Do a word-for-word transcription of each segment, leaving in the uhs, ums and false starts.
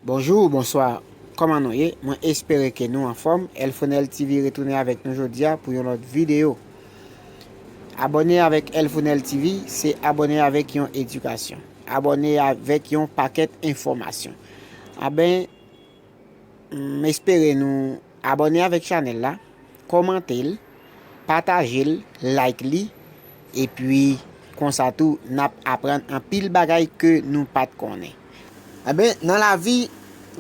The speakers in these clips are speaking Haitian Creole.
Bonjou, bonswa. Kòman nou ye? Mwen espere ke nou anfòm. Elfonel T V retounen avèk nou jodi a pou yon lòt videyo. Abòne avèk Elfonel T V, se abòne avèk yon edikasyon. Abòne avèk yon pakèt enfòmasyon. Aben, m espere nou abòne avèk chanèl la, kòmante l, pataje l, like li, epi konsa tou, n ap aprann anpil bagay ke nou pa t konnen. Enben, nan lavi,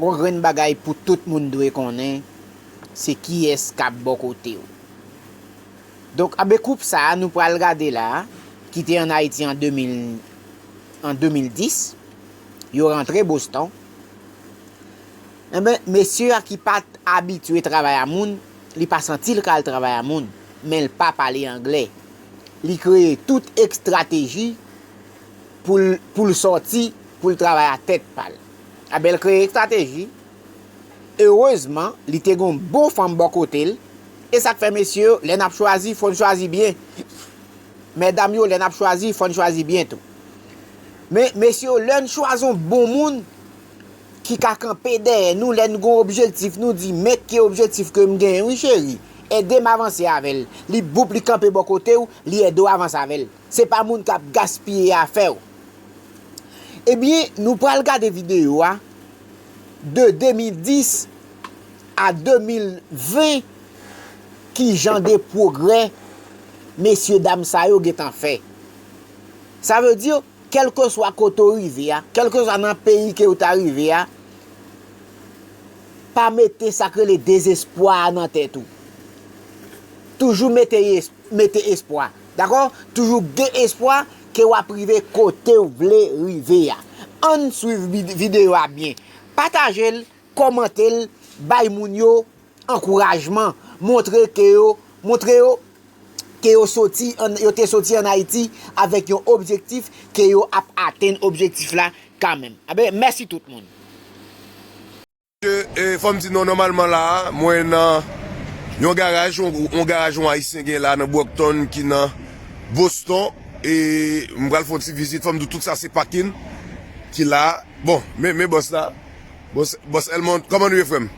yon grenn bagay pou tout moun dwe konnen, se kiyès k ap bò kote w. Donk, enben, koup sa a, nou pral gade la a, ki te ann Ayiti an de mil, an de mil dis, yo rantre Boston. Enben, mesye a ki pa t abitye travay a moun, li pa santi l ka al travay a moun, men l pa pale anglè. Li kreye tout estrateji pou l, pou l sòti, pou l travay a tèt pa l. Enben, l kreye estrateji. Erezman, li te gen yon bon fanm bò kote l. E sa k fè, mesye yo, lè n ap chwazi, fò n chwazi byen. Medam yo, lè n ap chwazi, fò n chwazi byen tou. Men, mesye yo, lè n chwazi yon bon moun ki ka kanpe dèyè nou, lè n gen yon objektif, nou di, "Men ki objektif ke m genyen, wi, cheri. Ede m avanse avè l." Li boup, li kanpe bò kote w, li ede w avanse avè l. Se pa moun k ap gaspiye afè w. Ebyen, nou pral gade videyo a de de mil dis a de mil ven, ki jan de pwogrè mesye dam sa yo gentan fè. Sa vle di, kèlkeswa kote w rive a, kèlkeswa nan peyi ke w ta rive a, pa mete sa k rele dezespwa a nan tèt ou. Toujou mete, mete espwa. Dakò? Toujou gen espwa ke w ap rive kote w vle rive a. Ann swiv vid-, videyo a byen. Pataje l, kòmante l, bay moun yo ankourajman. Montre ke yo, montre yo ke yo soti an, yo te soti ann Ayiti avèk yon objektif ke yo ap atenn objektif la kanmenm. Enben, mèsi tout moun. E, e, fò m di nou, nòmalman la a, mwen nan yon garaj, yon, yon garaj yon Ayisyen gen la nan Brockton ki nan Boston. E m pral fè yon ti vizit, fò m di w tout sa se pakin ki la. Bon, men, men bòs la. Bòs, bòs Elmond, kòman nou ye, frè m?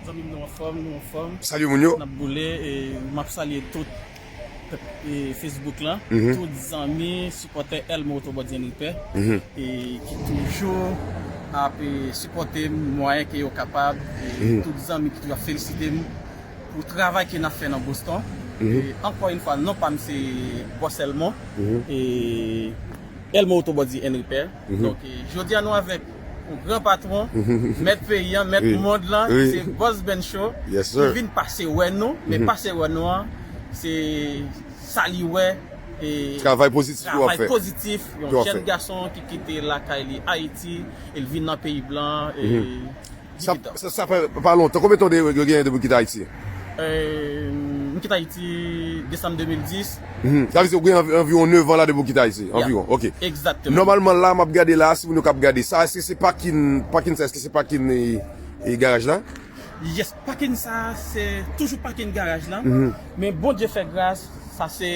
Zanmi m, nou anfòm, nou anfòm. Salye moun yo. N ap boule, e m ap salye tout pèp, e, Facebook lan, mhm, tout zanmi, sipòtè Elmo Oto Body and Repair, mhm, e ki toujou ap, e, sipòte m mwayen ke yo kapab, e, mhm, tout zanmi ki toujou ap felisite m pou travay ke n ap fè nan Boston. Mhm. E, ankò yon fwa, non pa m se Bòs Elmo. Mhm. E, Elmo Oto Body and Repair. Mhm. Donk, e, jodi a nou avèk yon gran patwon, mèt peyi an, mèt, wi, mond lan, wi, se Bòs Ben Show, yes, sir, ki vin pase wè nou, men, mhm, pase wè nou an, se sa li wè, e, travay pozitif yo ap fè. Travay pozitif, yon jèn gason ki kite lakay li Ayiti, e l vin nan peyi blan, e, mhm. Sa, sa, sa fè pa lontan. Konbyen tan yo genyen depi w kite Ayiti? Euh, m kite Ayiti desanm de mil dis. Mhm. Sa vle di ou gen anvi-, anviwon nèf an la depi w kite Ayiti? Ya. Anviwon, ok. Egzakteman. Nòmalman la, m ap gade la, si moun yo k ap gade sa, èske se pakin, pakin sa, èske se pakin, e, e, garaj la? Yes, pakin sa, se toujou pakin garaj la. Mhm. Men Bondye fè gras, sa se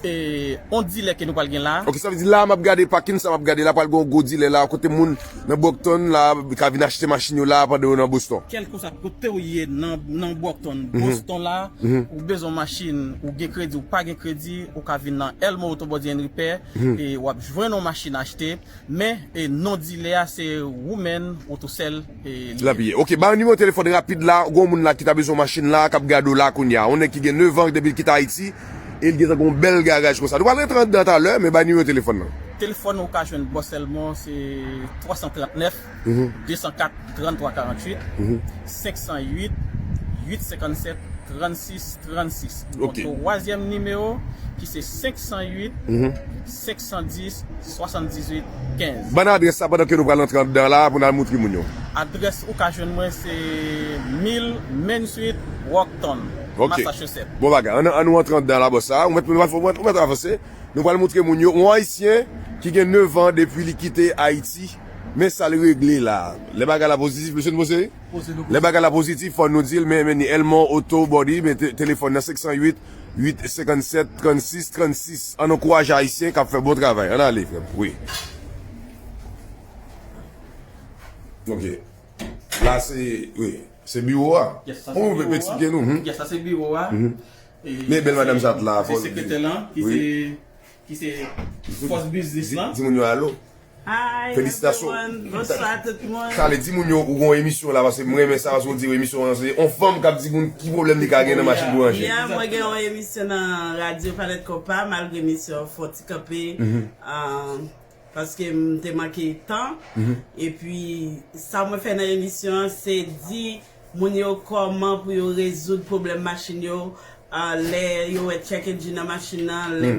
e, on dilè ke nou pral gen la. Ok, sa vle di la, m ap gade pakin sa, m ap gade la, pral gen yon gwo dilè la, kote moun nan Brockton la ka vin achte machin yo la pandan yo nan Boston. Kèlkeswa kote w ye nan, nan Brockton, mhm, Boston la, mhm, ou bezwen machin, ou gen kredi, ou pa gen kredi, ou ka vin nan Elmo Auto Body and Repair, mhm, e w ap jwenn yon machin achte. Men, e, non dilè a se Women Auto Sell, e, li ye. L ap ye. Ok, ba nimewo telefòn rapid la, gon moun la ki ta bezwen machin la, k ap gade w la kounye a. Yon nèg ki gen nèf an depi l kite Ayiti, e l gentan gon bèl garaj konsa. Nou pral rantre anndan talè, men ba nimewo telefòn nan. Telefòn ou ka jwenn Bòs Elmo se twa san trannèf, mhm, de san kat, tranntwa karanntuit, mhm, senk san uit, uit senkannsèt, trannsis, trannsis. Ok. Yon twazyèm nimewo ki se senk san uit, mhm, senk san dis, swasanndizuit, kenz. Ban adrès la pandan ke nou pral antre anndan la pou n al moutre moun yo. Adrès ou ka jwenn mwen se mil Main Street, Brockton, ok, Massachusetts. Bon bagay. Ann, ann nou antre anndan la, bòs la. Ou mèt, ou mèt, ou mèt avanse. Nou pral moutre moun yo. Yon Ayisyen ki gen nèf an depi li kite Ayiti. Men sa l regle la. Lè bagay la pozitif, mesye, nou poze? Poze, nou poze. Lè bagay la pozitif, fò nou di l, men, men ni Elmo Auto Body, men te-, telefòn nan senk san uit, uit senkannsèt, trannsis, trannsis. Ann ankouraje Ayisyen k ap fè bon travay. Ann ale, frè m. Wi. Ok. La se, wi, se biwo a. Yes, sa se biwo a. Ou eksplike nou. Yes, sa se biwo a. Men bèl madanm sa t la, fò l di. Sekretè lan, ki se, ki se fòs biznis lan. Di moun yo alo. Hi, felisitasyon. Everyone. Bonswa tout moun. Sa vle di moun yo ou gon emisyon la, paske mwen renmen sa, paske ou di emisyon an se yon fanm k ap di moun ki pwoblèm li ka gen nan machin boulanje. Yeah, mwen gen yon emisyon nan radyo Planèt Konpa, malgre emisyon an fè yon ti kanpe. Paske m te manke tan. Epi, sa mwen fè nan emisyon an, se di moun yo kòman pou yo rezoud pwoblèm machin yo, ah, lè yo wè check engine nan machin nan, lè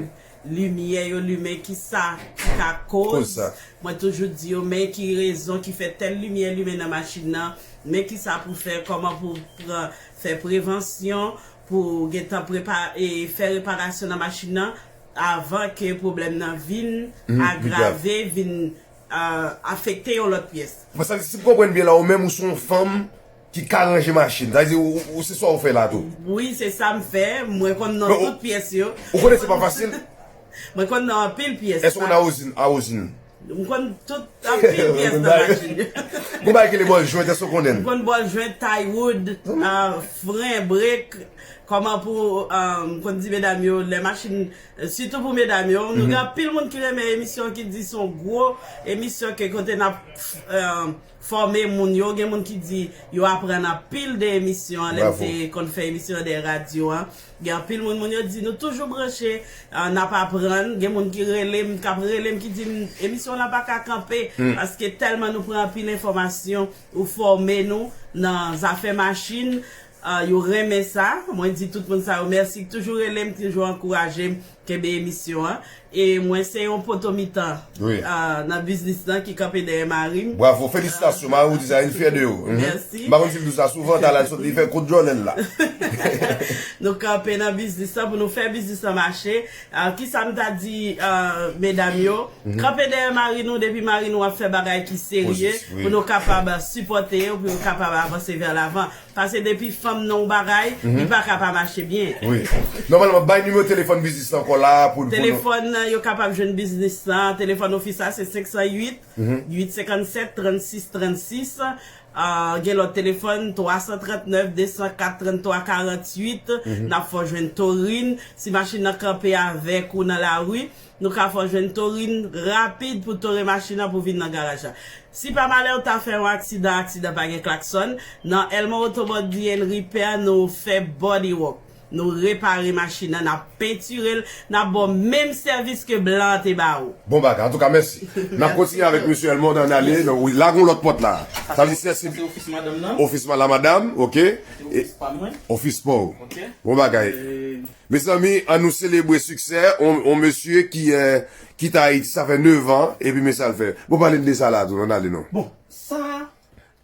limyè yo limen, ki sa ki ka koz. Mwen toujou di yo, men ki rezon ki fè tèl limyè limen nan machin nan, men ki sa pou fè, kòman pou pran, fè prevansyon, pou gentan prepa-, e fè reparasyon nan machin nan, avan ke pwoblèm nan vin agrave, vin, ah, afekte yon lòt pyès. Mwen, sa, si m konprann byen la, ou menm ou se yon fanm ki ka ranje machin. Sa vle di, ou, ou, se sa ou fè la tou. Wi, se sa m fè. Mwen konn nan tout pyès yo. Ou konnen se pa fasil. Mwen konn nan anpil pyès. Èske ou konn awozin, awozin? M konn tout anpil pyès nan machin. Gon bagay ki rele bòl jwent, èske ou konnen? M konn bòl jwent, tie wood, ah, fren, brek. Kòman pou, ah, m konn di medam yo, lè machin, sitou pou medam yo, nou gen anpil moun ki renmen emisyon, ki di se yon gwo emisyon ke kote n ap, ah, fòme moun yo. Gen moun ki di yo aprann anpil de emisyon an, lè m te konn fè emisyon an dèyè radyo an. Gen anpil moun, moun yo di nou toujou branche, ah, n ap aprann. Gen moun ki rele m, k ap rele m, ki di m, emisyon lan pa ka kanpe, paske tèlman nou pran anpil enfòmasyon, ou fòme nou nan zafè machin, ah, yo renmen sa. Mwen di tout moun sa yo mèsi, ki toujou rele m, toujou ankouraje m, kenbe emisyon an. E mwen se yon poto mitan, ah, nan biznis lan ki kanpe dèyè mari m. Bravo, felisitasyon. Mari w di sa, li fyè de ou. Mèsi. M pa konn si l di sa souvan, talè l sot, li fè kout jònèl la. Nou kanpe nan biznis lan pou nou fè biznis lan mache. Ah, kisa m ta di, ah, medam yo? Kanpe dèyè mari nou, depi mari nou ap fè bagay ki serye, pou nou kapab sipòte yo, pou yo kapab avanse vè lavan. Paske depi fanm nan yon bagay, li pa ka pa mache byen. Wi. Nòmalman, bay nimewo telefòn biznis lan ankò la pou, pou nou. Telefòn nan, yo kapab jwenn biznis lan. Telefòn ofis la, se senk san uit, uit senkann sèt, trannsis trannsis. Ah, gen lòt telefòn, twa san trannèf, de san kat, tranntwa karantuit. N ap fè w jwenn Torin. Si machin nan kanpe avèk ou nan lari, nou ka fè w jwenn Torin rapid pou tore machin nan pou vin nan garaj la. Si pa malè ou ta fè yon aksidan, aksidan pa gen klaksòn, nan Elmo Auto Body and Repair, nou fè body work. Nou repare machin nan, n ap pentire l, n ap ba w menm sèvis ke blan an te ba ou. Bon bagay, antouka, mèsi. N ap kontinye avèk mesye Elmond, ann ale. Wi, la gon lòt pòt la. Sa vle di se, se ofis madanm nan. Ofis ma-, la madanm, ok. Se ofis pa mwen. Ofis pa w. Ok. Bon bagay. E, mezanmi, ann nou selebre siksè on, on mesye ki, eh, kite Ayiti, sa fè nèf an, epi men sa l fè. Bon, pale n de sa la tou, ann ale non. Bon, sa,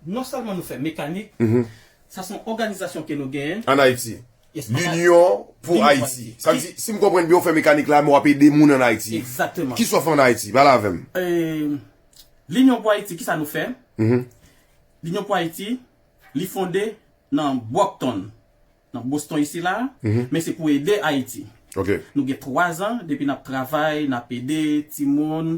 non sèlman nou fè mekanik, sa se yon òganizasyon ke nou genyen. Ann Ayiti. Yes, Linyon pou Ayiti. Sa vle di, si m konprann byen, ou fè mekanik la, men w ap ede moun ann Ayiti. Egzakteman. Kisa w fè ann Ayiti? Pale avè m. Eh, Linyon pou Ayiti, kisa nou fè? Linyon pou Ayiti, li fonde nan Brockton, nan Boston isi la, men se pou ede Ayiti. Ok. Nou gen twa zan depi n ap travay, n ap ede timoun,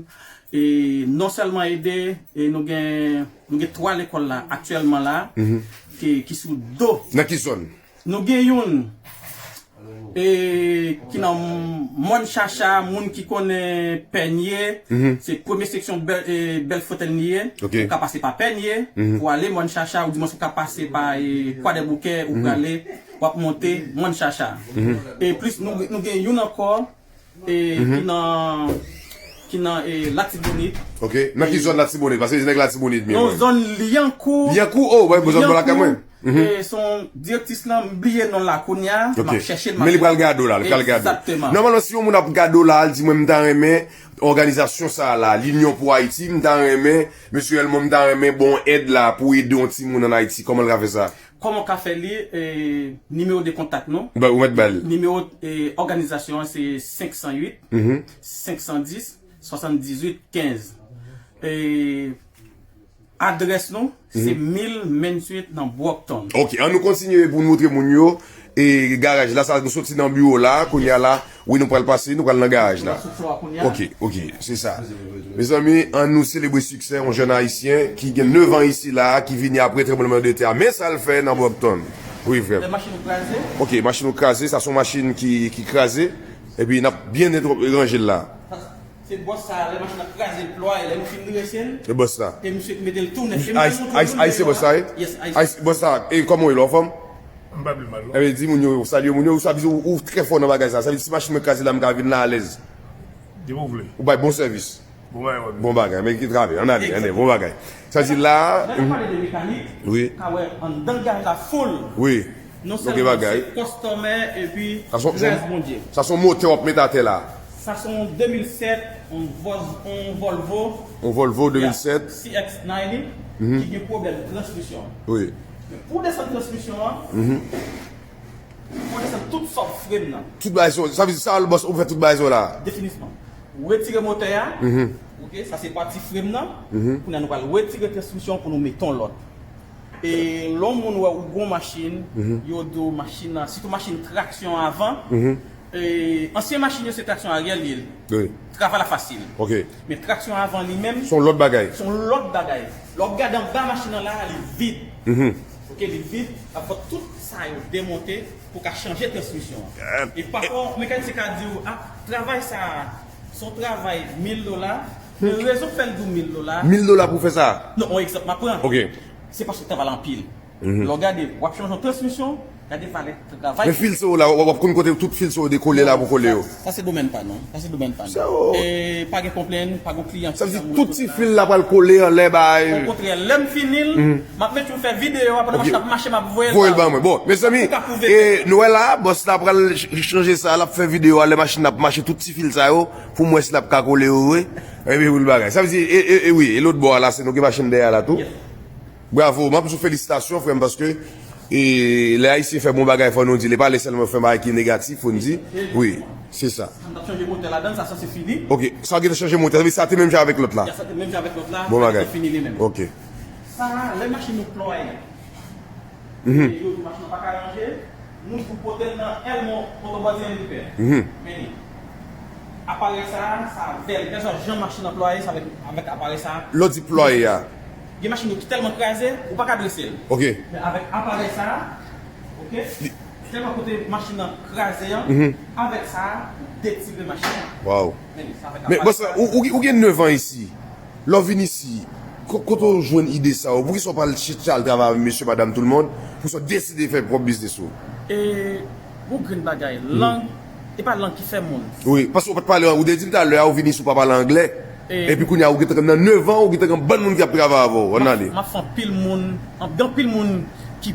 e non sèlman ede, e nou gen, nou gen twa lekòl la, aktyèlman la, ki, ki sou do. Nan ki zòn? Nou gen youn, e, ki nan Mòn Chacha, moun ki konnen Pènye, se premye seksyon Bèl, e, Bèl Fontèn li ye. Ok. Ou ka pase pa Pènye, pou ale Mòn Chacha, ou di mwen ou ka pase pa, e, Kwadèboukè, ou prale, w ap monte Mòn Chacha. E plis, nou, nou gen youn ankò, e, ki nan, ki nan, e, Latibonit. Ok. Nan ki zòn Latibonit? Paske se nèg Latibonit, men yon zòn Lyankou. Lyankou, oh, wè, bon, zòn bò lakay mwen. E, se yon direktris lan, m bliye non l la kounye a, m ap chèche l, m ap... Men li pral gade w la, li pral gade w. Egzakteman. Nòmalman, si yon moun ap gade w la, l di mwen, m ta renmen òganizasyon sa a la, Linyon pou Ayiti, m ta renmen, mesye Elmond, m ta renmen bon èd la pou ede yon timoun ann Ayiti, kòman l ka fè sa? Kòman w ka fè li, e, nimewo de kontak nou? Ou mèt ba l. Nimewo, e, òganizasyon an se senk san uit, senk san dis, swasanndizuit kenz. E, Adrès nou, se mil Main Street nan Brockton. Ok, ann nou kontinye pou n montre moun yo. E garaj la, sa nou soti nan biwo la, kounye a la, wi, nou pral pase, nou pral nan garaj la. Ok, ok, se sa. Mezanmi, ann nou selebre siksè yon jèn ayisyen ki gen nèf an isi la, ki vini apre tranbleman de tè a. Men sa l fè nan Brockton. Wi, frè. Lè machin ou kraze. Ok, machin ou kraze, sa se yon machin ki, ki kraze. Epi n ap byen netwo-, ranje l la. Se bòs sa, lè machin nan kraze, l plwaye, lè nou fin drese l, e bòs sa. E misye mete l tou nèf. E m fè l montre nou. Ayisyen bòs sa, wi? Yes, ayisyen. Bòs sa, e kòman w ye la, anfòm? M pa pi mal, non. Ebyen, di moun yo, salye moun yo, sa vle di ou, ou trè fò nan bagay sa. Sa vle di si machin mwen kraze la, m ka vin la alèz. Depi w vle. Ou bay bon sèvis. Bon bagay, wè. Bon bagay, men ki travay, ann ale, ann ale, bon bagay. Sa vle di la, lè nou pale de mekanik, wi, ka wè anndan garaj la full. Wi. Non sèlman se kòstòmè epi gras Bondye. Sa se yon motè w ap met atè la. Sa se yon de mil sèt, yon Voz-, yon Volvo. Yon Volvo de mil sèt. C X ninety, ki gen pwoblèm transmisyon. Wi. Men pou w desann transmisyon an, pou w desann tout sòb frame nan. Tout bagay sa, sa vle di sa, bòs, ou fè tout bagay sa la. Definitivman. Ou retire motè a, ok, sa se pati frame nan. Kounye a nou pral retire transmisyon pou nou mete yon lòt. E lè yon moun wè ou gon machin, yo di w machin nan, sitou machin traksyon avan. E ansyen machin yo se traksyon aryè li ye. Wi. Travay la fasil. Ok. Men traksyon avan li menm, se yon lòt bagay. Se yon lòt bagay. Lè w ap gade anba machin nan la, li vid. Ok, li vid. Ap fò tout sa yo demonte pou ka chanje transmisyon an. E pafwa, mekanisyen ka di w, ah, travay sa a, se yon travay mil dola. Men rezon k fè l di w mil dola. Mil dola pou fè sa? Non, yon egzanp m ap pran. Ok. Se paske travay la anpil. Lè w gade, w ap chanje yon transmisyon, gade valè travay. Men fil sa yo la, w ap, w ap konn kote tout fil sa yo dekole la pou kole yo. Sa, sa se domèn pa nou. Sa se domèn pa nou. E pa gen konplenn, pa gen kliyan ki sa moun. Sa vle di tout ti fil la pral kole anlè bay. Okontrè, lè m fini l, m ap mete yon fè videyo a pandan machin ap mache, m ap voye l ba ou. Voye l ba mwen. Bon, mezanmi, e nou wè la, bòs la pral ch-, chanje sa, l ap fè videyo a lè machin ap mache, tout ti fil sa yo, pou m wè si l ap ka kole yo vre. Epi pou l bagay. Sa vle di, e, e, e wi, e lòt bò a la, se nou gen machin dèyè a la tou. Bravo, m ap di w felisitasyon, frè m, paske, e, lè Ayisyen fè bon bagay, fò nou di, li pa lè sèlman fè bagay ki negatif, fò n di. Wi, se sa. N ap chanje motè ladan, sa sanse fini. Ok, sa gentan chanje motè, sa te menm jan avèk lòt la. Ya, sa te menm jan avèk lòt la, bon bagay. Fini li menm. Ok. Sa, lè machin nou plwaye. E yo di machin nan pa ka ranje, nou pou pote l nan Elmo Autobody and Repair. Men li. Aparèy sa a, sa vè l. Kèlkeswa jan machin nan plwaye, sa avèk, avèk aparèy sa a. Lè w di plwaye a. Gen machin yo ki tèlman kraze, ou pa ka drese l. Ok. Men avèk aparèy sa a, ok? Tèlman kote machin nan kraze an, avèk sa a, ou detire machin nan. Waw. Men li, sa avèk aparèy sa a. Men, bòs, ou, ou, ou gen nèf an isi. Lè w vin isi, ko-, kote w jwenn ide sa yo? Poukisa w pa al chita al travay avèk mesye, madanm, tout moun? Poukisa w deside fè pwòp biznis ou? E, gon grenn bagay. Lang, e pa lang ki fè moun. Wi, paske w pa t pale, ou te di m talè a, ou vin isi, ou pa pale anglè. Epi kounye a, ou gentan nan nèf an, ou gentan gen bann moun k ap travay avè w. Ann ale. M ap fè anpil moun, gen anpil moun ki,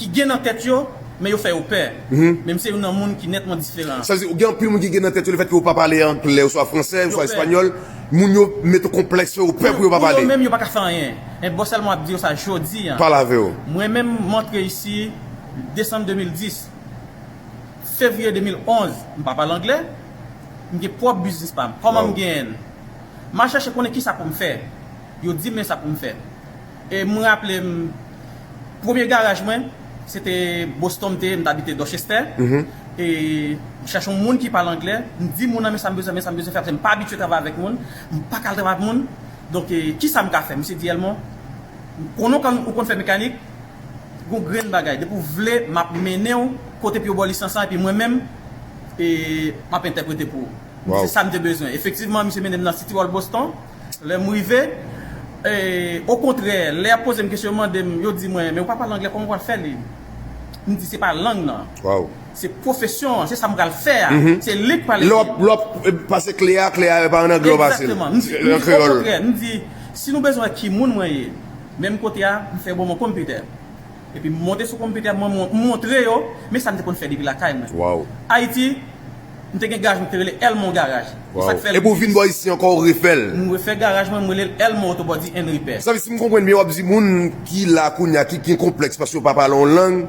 ki gen nan tèt yo, men yo fè yo pè. Men m se youn nan moun ki nètman diferan. Sa vle di, gen anpil moun ki gen nan tèt yo, lefètke yo pa pale anglè, oswa fransè, oswa espanyòl, moun yo mete konplèks yo, yo pè pou yo pa pale. Pou yo menm, yo pa ka fè anyen. Men bòs Elmo ap di yo sa jodi a. Pale avè yo. Mwen menm, m antre isi desanm de mil dis. Fevriye de mil onz, m pa pale anglè, m gen pwòp biznis pa m. Kòman m genyen l? M al chèche konnen kisa pou m fè. Yo di m men sa pou m fè. E m raple m, premye garaj mwen, se te Boston m te ye, m t abite Dorchester. E m chèche yon moun ki pale anglè, m di moun nan men sa m bezwen, men sa m bezwen fè, paske m pa abitye travay avèk moun, m pa ka al travay avèk moun. Donk, e, kisa m ka fè? Misye di, Elmo, m konnen w konn, ou konn fè mekanik, gon grenn bagay. Depi w vle, m ap mennen w kote pi wo bò lisans lan, epi mwen menm, e, m ap entèprete pou ou. M di, se sa m te bezwen. Efektivman, misye mennen m nan City Hall Boston. Lè m rive, e, okontrè, lè y ap poze m kesyon, yo mande m, yo di mwen, men ou pa pale anglè, kòman w pral fè li? M di, se pa lang nan. Se pwofesyon an, se sa m pral fè a. Se li k pral ede m. Lè w ap, lè w ap, e, pase kle a, kle a, e pa an anglè w pase l. Egzakteman. M di, m di, okontrè, m di, si nou bezwen wè ki moun mwen ye, menm kote a, m fè yo ban mwen konpitè. Epi m monte sou konpitè, mwen mon-, m montre yo, men sa m te konn fè depi lakay mwen. Ayiti, m te gen garaj, m te rele Elmo Garaj. E sa k fè l. Epi w vin bò isi ankò, w refè l. M refè garaj mwen, m rele l Elmo Autobody and Repair. Sa vle di, si m konprann byen, w ap di moun ki la kounye a, ki gen konplèks paske yo pa pale yon lang,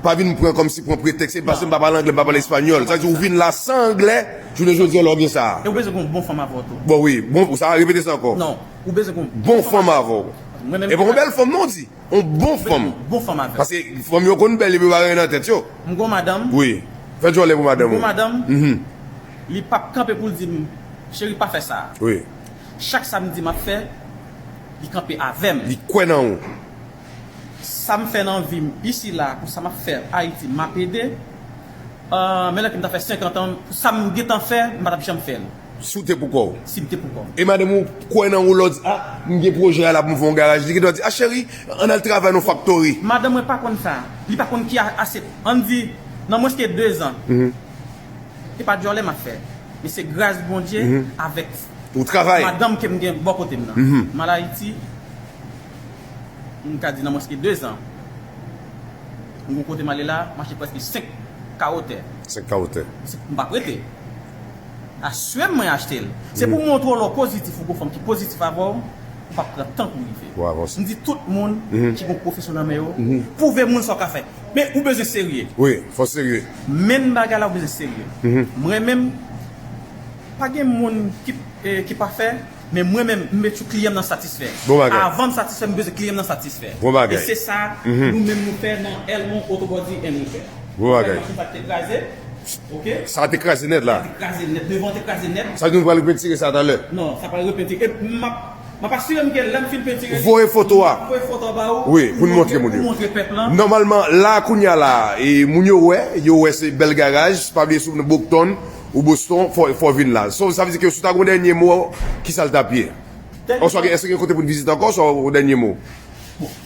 pa vin pran kòmsi pran pretèks, se paske m pa pale anglè, m pa pale espanyòl. Sa vle di, ou vin la san anglè, jounen jodi a, lè w gen sa. E ou bezwen gen yon bon fanm avè w tou. Bon, wi, bon, sa, repete sa ankò. Non, ou bezwen gen yon bon fanm avè w. Mwen menm. E pa yon bèl fanm non, w di? Yon bon fanm. Bon fanm avè m. Paske fanm yo konn bèl epi yo pa gen nan tèt yo. M gon madanm. Wi. Fè djòlè pou madanm ou. M gon madanm. Mhm. Li p ap kanpe pou l di m, "Cheri, pa fè sa." Wi. Chak sa m di m ap fè, li kanpe avè m. Li kwè nan ou. Sa m fè nan vi m isi la, pou sa m ap fè Ayiti, m ap ede. Ah, men lè ke m ta fè senkant an, sa m gentan fè, m pa t ap janm fè l. Si w te pou kò w. Si m te pou kò m. E madanm ou kwè nan ou lè w di, "Ah, m gen pwojè a la pou m fè yon garaj." Li gentan di, "Ah, cheri, ann al travay nan factory." Madanm mwen pa konn sa. Li pa konn ki a-, ase, ann di, nan mwens ke de zan. Mhm. E pa djòlè m ap fè. Men se gras Bondye, mhm, avèk, ou travay, madanm ke m gen bò kote m nan. Mhm. M al Ayiti, m ka di nan mwens ke de zan. M gon kote m ale la, m achte prèske senk kawo tè. Senk kawo tè. Se, m pa prete. Aswè mwen achte l. Se pou, mm, montre w lè w pozitif, ou gon fanm ki pozitif avè w, ou p ap pran tan pou rive. Pou avanse. M di tout moun, mhm, ki gon pwofesyon nan men yo, mhm, pwouve moun sa w ka fè. Men ou bezwen serye. Wi, fò serye. Men bagay la ou bezwen serye. Mhm. Mwen menm, pa gen moun ki, eh, ki pafè, men mwen menm, m met yon kliyan m nan satisfè. Bon bagay. Avan m satisfè, m bezwen kliyan m nan satisfè. Bon bagay. E se sa, mhm, nou menm nou fè nan Elmont Auto Body and Repair. Bon bagay. Machin sa te kraze. Ok? Sa te kraze nèt la. Sa te kraze nèt. Devan te kraze nèt. Sa nou pral repentire sa talè. Non, sa pral repentire. E m ap, m ap asire m ke lè m fin pentire li, voye foto a, m ap voye foto a ba ou. Wi, pou n montre moun yo. Pou montre pèp lan. Nòmalman, la kounye a la, e moun yo wè, yo wè se bèl garaj, pa bliye sou Brockton ou Boston, fò, fò vin la. So, sa vle di ke si w ta gon dènye mo, kisa l t ap ye? Oswa, èske gen kote pou n vizite ankò, oswa yon dènye mo?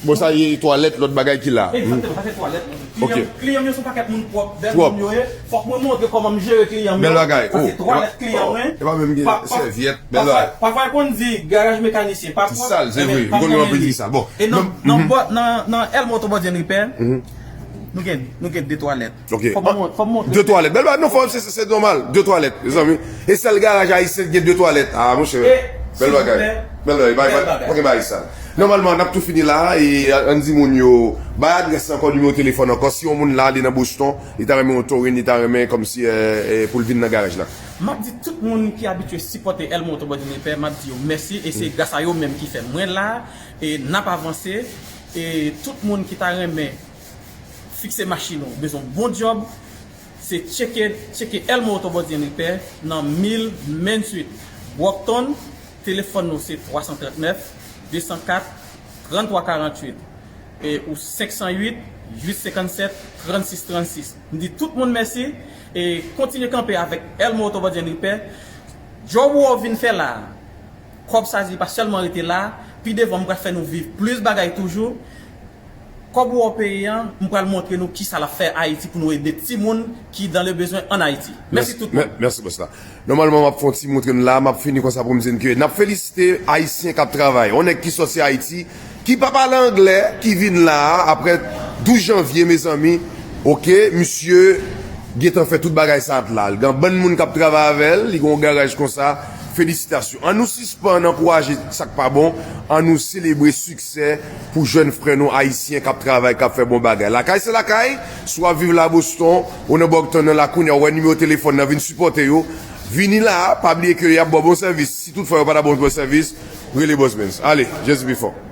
Bon, sa ye twalèt, lòt bagay ki la. Egzakteman, sa se twalèt. Ok. Kliyan, kliyan m yo se yon pakèt moun pwòp, bèl moun yo ye. Fòk mwen montre kòman m jere kliyan m yo. Bèl bagay. Sa se twalèt kliyan mwen. E pa menm gen sèvyèt, bèl bagay. Pafwa, pafwa yo konn di garaj mekanisyen pa pwòp. Ti sal, se vre. M konn gen anpil ki di sa. Bon. E nan, nan, nan Elmont Auto Body and Repair, nou gen, nou gen de twalèt. Ok. Fò m mont-, fò m montre. De twalèt. Bèl bagay, non, fò, se, se, se nòmal. De twalèt, mezanmi. E sèl garaj ayisyen ki gen de twalèt. Ah, monchè. Bèl bagay. Bèl bagay. Bagay, bagay. Pa gen bagay sal. Nòmalman, n ap tou fini la, e ann di moun yo, bay adrès la ankò, nimewo telefòn ankò. Si yon moun la, li nan Boston, li ta renmen yon Touring, li ta renmen kòmsi, eh, eh, pou l vin nan garaj la. M ap di tout moun ki abitye sipòte Elmont Auto Body and Repair, m ap di yo mèsi, e se gras a yo menm ki fè mwen la, e n ap avanse, e tout moun ki ta renmen fikse machin ou, bezwen bon djòb, se tcheke, tcheke Elmo Auto Body and Repair nan mil Main Street, Brockton. Telefòn nou se twa san trannèf, de san kat, tranntwa karanntuit, e, ou senk san uit, uit senkannsèt, trannsis trannsis. M di tout moun mèsi, e kontinye kanpe avèk Elmo Auto Body and Repair. Djòb ou wè w vin fè la a, kòb sa di pa sèlman rete la, pi devan m pral fè nou viv plis bagay toujou. Kòb ou wè w peye an, m pral montre nou kisa l ap fè Ayiti pou nou ede timoun ki dans le besoin ann Ayiti. Mèsi tout moun. Mèsi, bòs la. Nòmalman, m ap fè yon ti montre n la, m ap fini konsa pou m di n ke n ap felisite Ayisyen k ap travay. Yon nèg ki sòti Ayiti, ki pa pale anglè, ki vin la a, apre douz janvye, mezanmi, oke, misye gentan fè tout bagay sa a la. Li gen bann moun k ap travay avè l, li gen yon garaj konsa. Felisitasyon. An nou sispann ankouraje sa k pa bon, an nou selebre siksè pou jèn frè nou ayisyen k ap travay, k ap fè bon bagay. Lakay se lakay, si w ap viv la Boston, ou nan Brockton nan la kounye a, ou wè nimewo telefòn nan, vin sipòte yo. Vini la, pa bliye ke y ap ba w bon sèvis. Si toutfwa yo pa ta ba w bon sèvis, rele Boss Benz. Ale, just before.